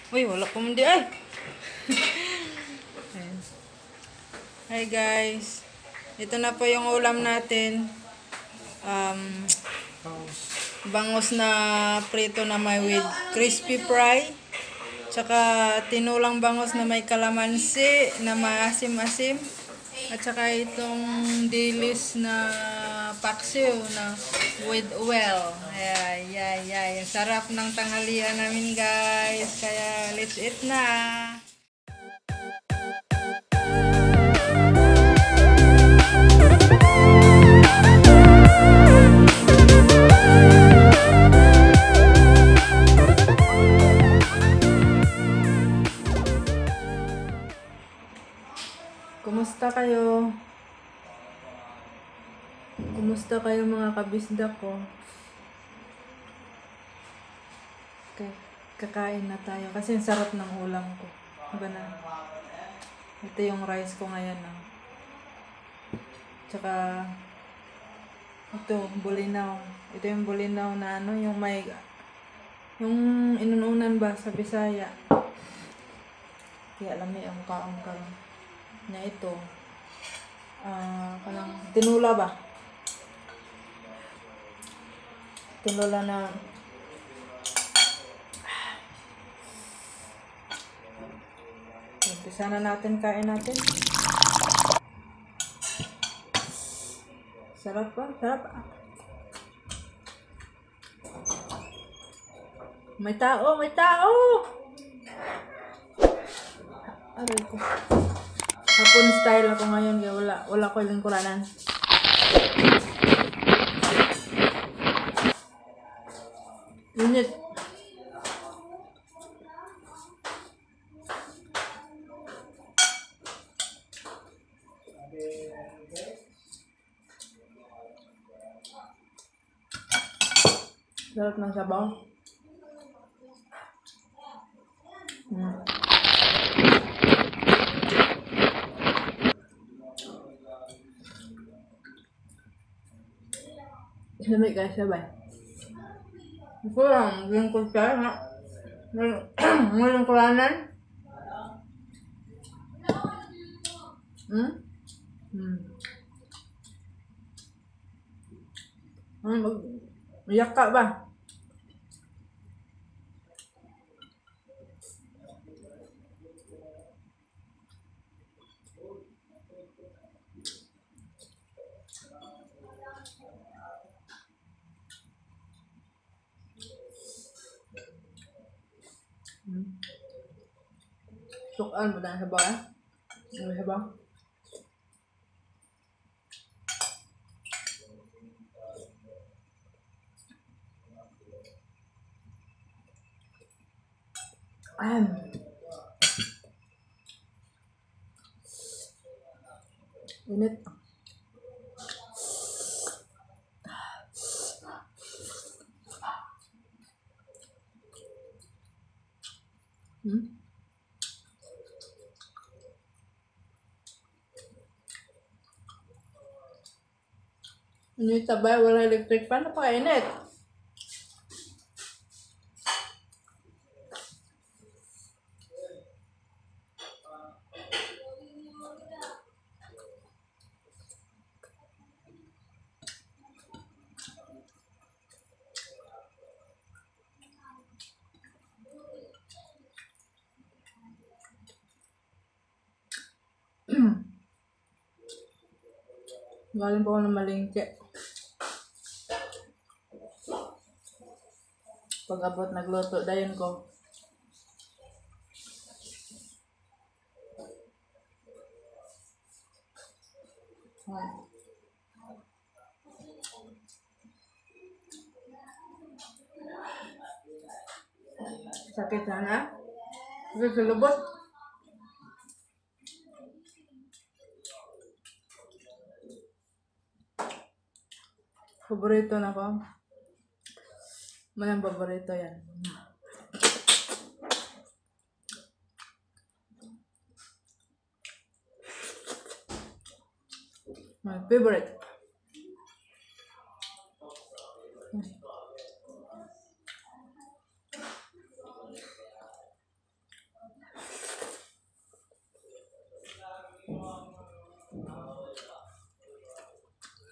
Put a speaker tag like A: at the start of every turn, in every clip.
A: Uy, wala pa man di ay. Ayan. Hi guys. Ito na po yung ulam natin. Bangus na prito na may with crispy fry. Tsaka tinulang bangus na may kalamansi na maasim-asim. At saka itong dilis na paksiw na with oil. Ay, ay, ay. Ang sarap ng tanghalian namin, guys. Kaya let's eat na. Kumusta kayo? Kumusta kayo, mga kabisda ko? Okay, kakain na tayo kasi ang sarap ng ulam ko. Diba na? Ito yung rice ko ngayon. Ah. Tsaka ito, bulinaw. Ito yung bulinaw na ano, yung may yung inununan ba sa Bisaya. Kaya alam niyo ang kaon karon na ito. Ah, kanang tinula ba? Tinula na. Umpisa na natin, kain natin. Sarap pa, sarap. May tao, may tao! Aray ko. Hapon style ako ngayon, kaya wala ko lingkuranan. Init. Sarap ng sabaw. Lamig guys, sabay. Ito lang, lingkod tayo, ha? Walang kuranan. Hmm? Hmm. Ano, iyak ka ba? Sukan mo na sa ba? Ano sa ba? Init. Init sabay, wala electric fan, napakainit. Galing pa ako ng malengke. Pag abot nagluto, dayon ko. Sakit na na? Sakit sa lubot. Paborito na ko. Manang paborito yan. My favorite.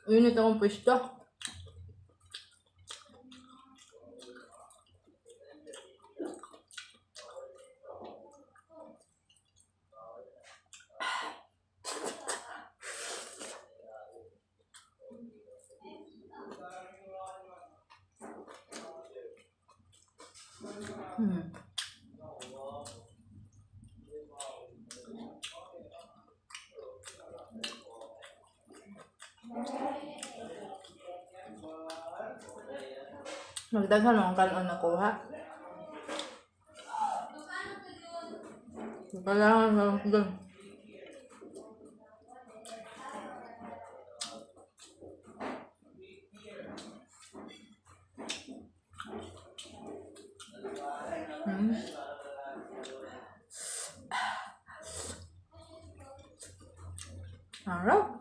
A: Init akong pwesto. Magdaghan ang kanon nakuha. Kailangan doon. Sarap.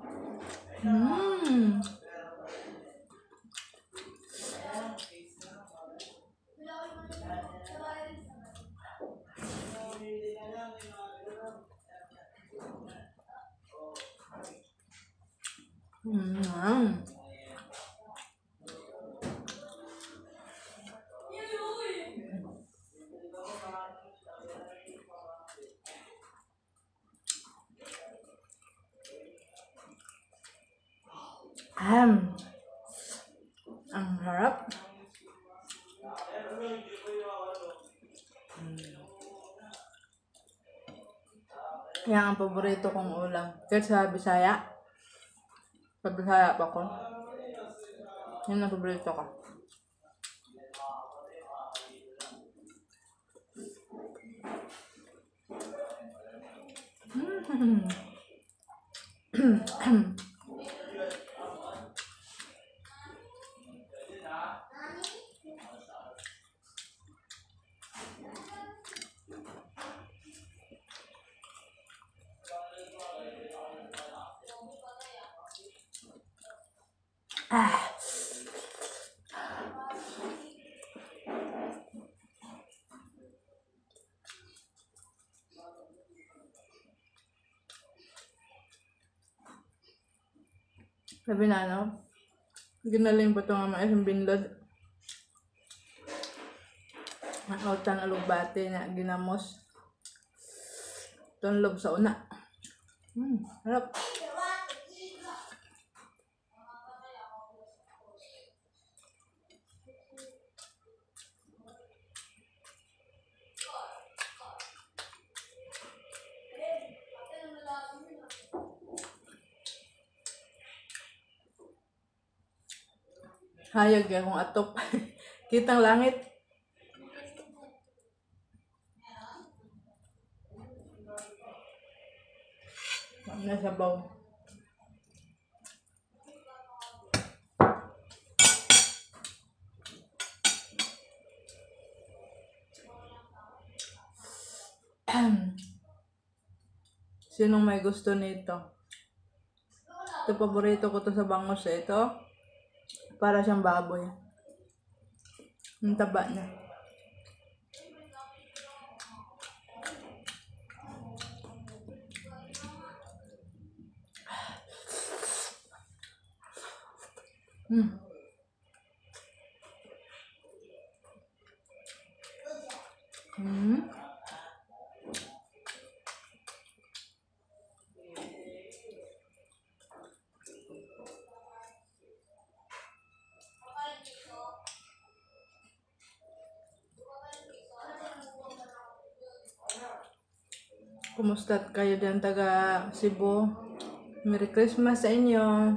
A: Ang harap. Yan ang paborito kong ulam. Kahit sa Bisaya. Sa Bisaya pa ko. Yan ang paborito ko. Ah. Sabi na, no? Ginaling pa ito nga mais ang binlod. Nakautan alugbate na ginamos. Tunlob sa una. Harap. Hayag akong atop. Kitang langit. Nasa baw. Sinong may gusto nito? Ito, paborito ko to sa bangos eh. Ito, para siyang baboy. Ang taba niya. Kumusta kayo dyan taga Cebu? Merry Christmas sa inyo.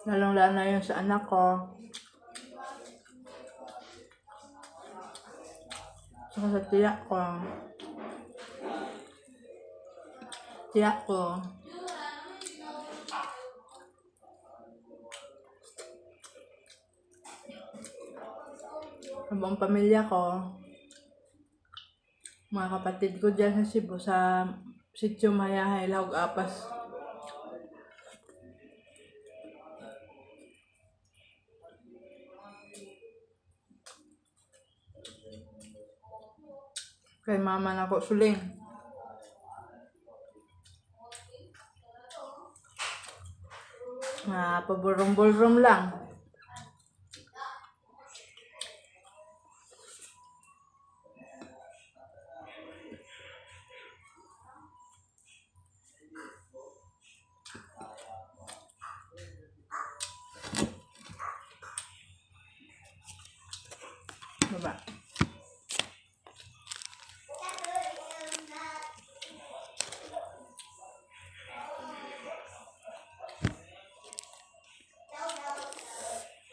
A: Lalong-lalo na yun sa anak ko. Saka sa tiya ko. Tiya ko. Ang buong pamilya ko. Mga kapatid ko dyan sa Cebu, sa Sitio Mayahay, Lahug Apas. Kay mama nako suling. Ah, paburong-bulrom lang. Baba.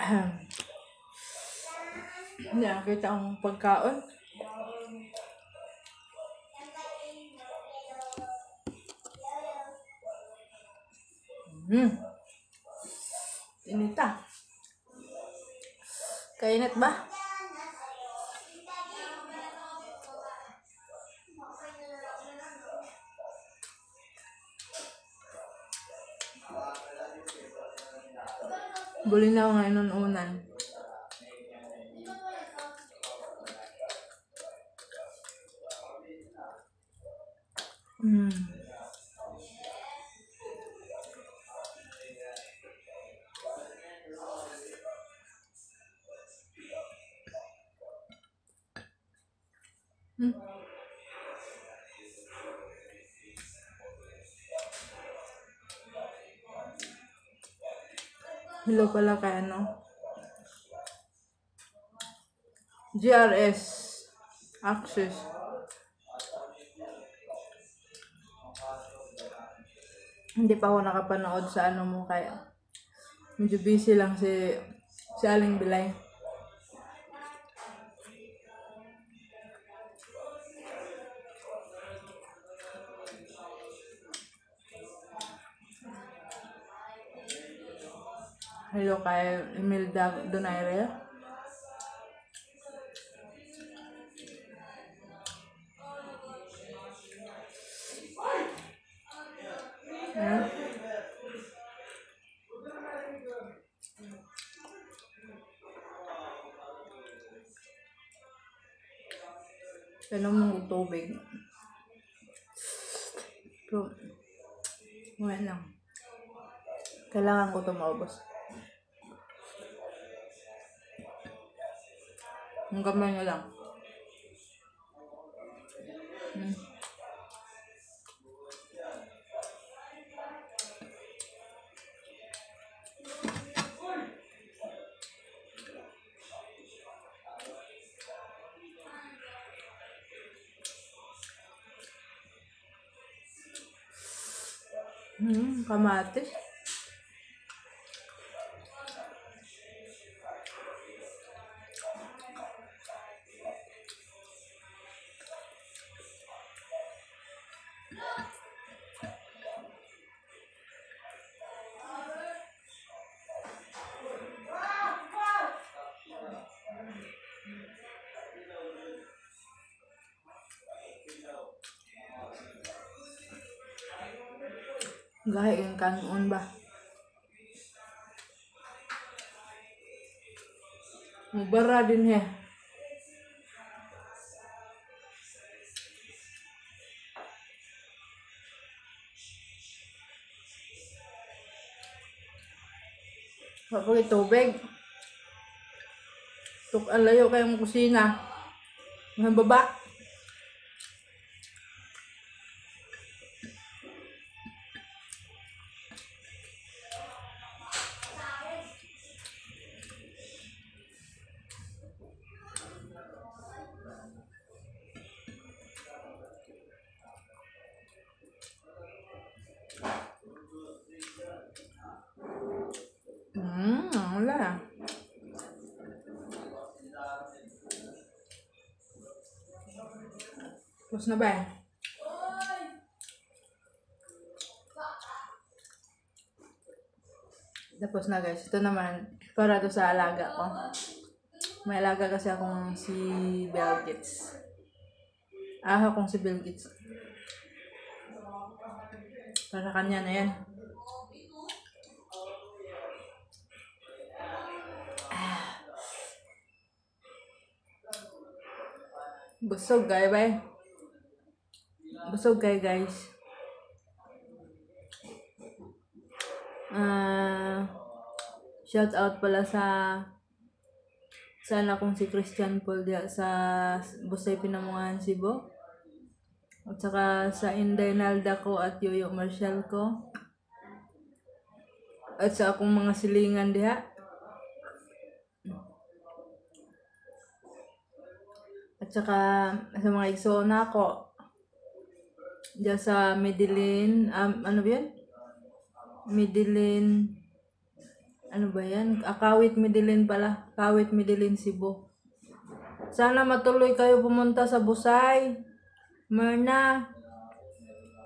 A: Ahem. Hindi, kita ang pagkaon. Inita. Kainit ba? Bulinaw nga inununan. Hello pala kay ano. GRS Access. Hindi pa ako nakapanood sa ano mo kaya medyo busy lang si Aling Bilay. Hello kay Imelda Donaire. Ayan. Inom mong tubig. Pero, wala lang. Kailangan ko ito maubos. Ang gamay na lang. Kamatis. Gahi yung kanon ba? Mubara din he. Kapag tubig. Tuk alayo kayong kusina. Mga baba. Wala. Tapos na ba eh? Tapos na, guys. Ito naman, para to sa alaga ko. May alaga kasi akong si Bill Gates. Ah, akong si Bill Gates. Para kanya na yan. Ah. Busog, guys, bye. Busog kay, guys. Shout out pala sa anak kong si Christian Paul diya sa Busay, Pinamungahan, Cebu. At saka sa Inday Nalda ko at Yoyo Marshall ko. At sa akong mga silingan diha. At saka sa mga igsoon nako diya sa Medellin, ano ba yan? Medellin, ano ba yan? Ah, Kawit Medellin pala. Kawit Medellin, Cebu. Sana matuloy kayo pumunta sa Busay. Myrna.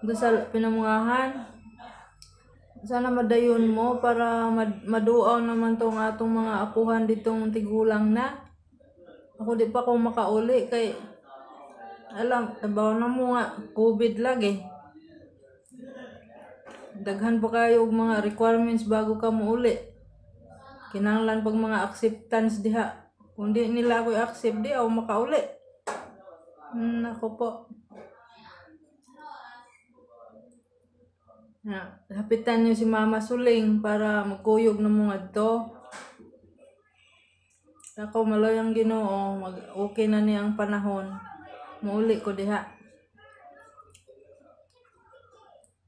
A: Doon sa Pinamungahan. Sana madayon mo para maduaw naman tong atong mga apuhan ditong tigulang na. Ako, di pa ko makauli kay alam, tabaw na mo nga COVID lagi. Daghan pa kayo og mga requirements bago ka muuli. Kinahanglan pag mga acceptance diha. Kung di nila ako i-accept, di ako makauli. Ako po. Na, hapitan niyo si Mama Suling para magkuyog na mo ngadto. Ako, maloy ang Ginoo, mag okay na niya ang panahon. Muuli ko diha.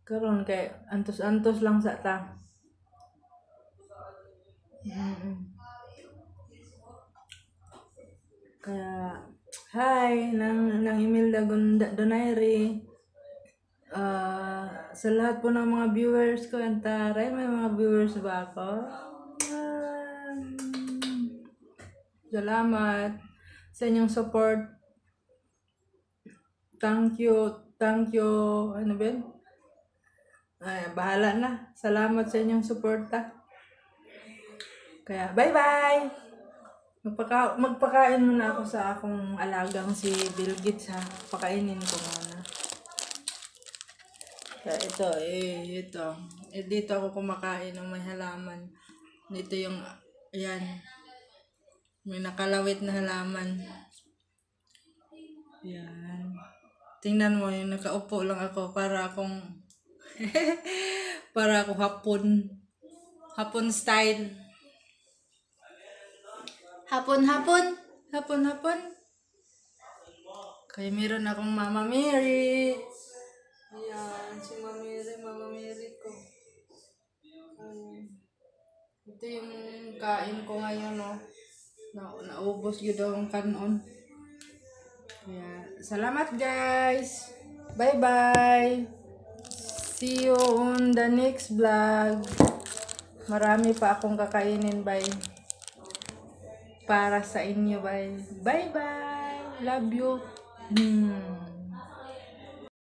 A: Karon kay antos-antos lang sa ta. Kaya hi nang Imelda Gunda Donaire. Sa lahat po ng mga viewers ko, antaray, may mga viewers ba ako? Salamat sa inyong support. Thank you, thank you. Ano ba yun? Ay, bahala na. Salamat sa inyong suporta. Kaya, bye-bye! Magpakain muna ako sa akong alagang si Bill Gates, ha. Pakainin ko muna. Kaya ito, eh, ito. Eh, dito ako kumakain ng may halaman. Dito yung, ayan. May nakalawit na halaman. Ayan. Tingnan mo, yung nakaupo lang ako para ako hapon. Hapon style.
B: Hapon, hapon.
A: Hapon, hapon. Kaya meron akong Mama Mary. Ayan, si Mama Mary, Mama Mary ko. Ayan. Ito yung kain ko ngayon, no. Naubos yun daw ang kanon. Kaya, salamat, guys. Bye-bye. See you on the next vlog. Marami pa akong kakainin, bye. Para sa inyo, bye. Bye-bye. Love you.